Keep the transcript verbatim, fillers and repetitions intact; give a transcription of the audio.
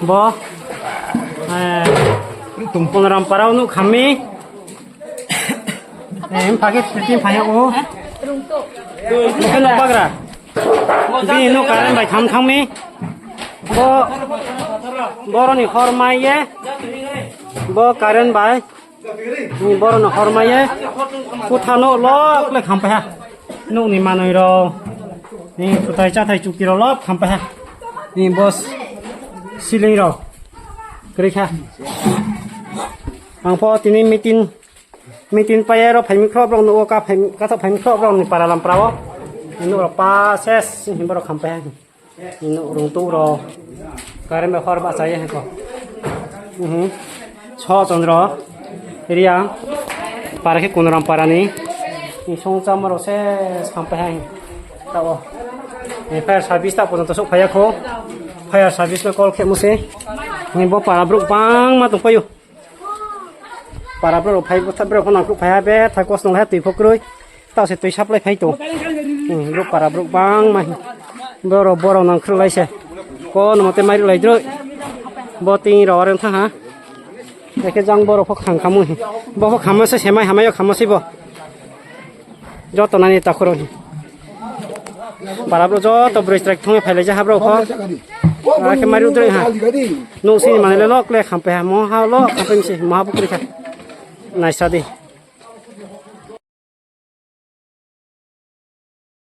Bo, eh, Konoram para wo nouh kham mi. Eh, mpha khe tini phai ya o. Bo khe nouh bagra. Bini nouh current bai kham thanng mi. Bo, boro ni hor mai ye. Bo current bai. Boro no hor mai ye, kutha no lok le khampai ha. Nouh ni manoi rao, ni kutai chathai chuki rao lok khampai ha. Ni bo ceiling rao kroi kha. Ang pho tini meeting, meeting pai ye ro phai mi khroh brao nouh wo ka phai, kathaoh phai mi khroh brao ni para lampra wo. Nouh rao pa ses hing boro khampai ha. Nouh rung touh rao. Current bai hor bahcha ye hing kho. Mhm. So chondro. Area. Para khe Konoram para ni. Ni song chámo rao se sampai ha hing. Taoh wo. Ni fire service ta porjonto souhphai ya kho. Fire service no call khemo se. Ni bo para brouh bangma tongpai ou. Para brouh phai, brouh pho nangkhruh phai ha, betha kosnong le ha, tui pho kroi. Taoh se tui supply phai tong. Hmm, brouh para brouh bangma hing. Boro, boro nangkhruhlai se. Kono mote mairuhlai droi. Bo tini rao are thanng ha. Akhe jang boro pho khang khammo hing. Bo pho khammo se, semai hamai yo khammo se bo. Joto nani takhu rao hing. Para brouh joto broi chrai thong ye phailai ja ha brouh pho. Akhe mairuh droi ha. Nouh sini manoi le lok le khampai ha, moha lok khampai mi se, moha bo kroi kha. Naisa di.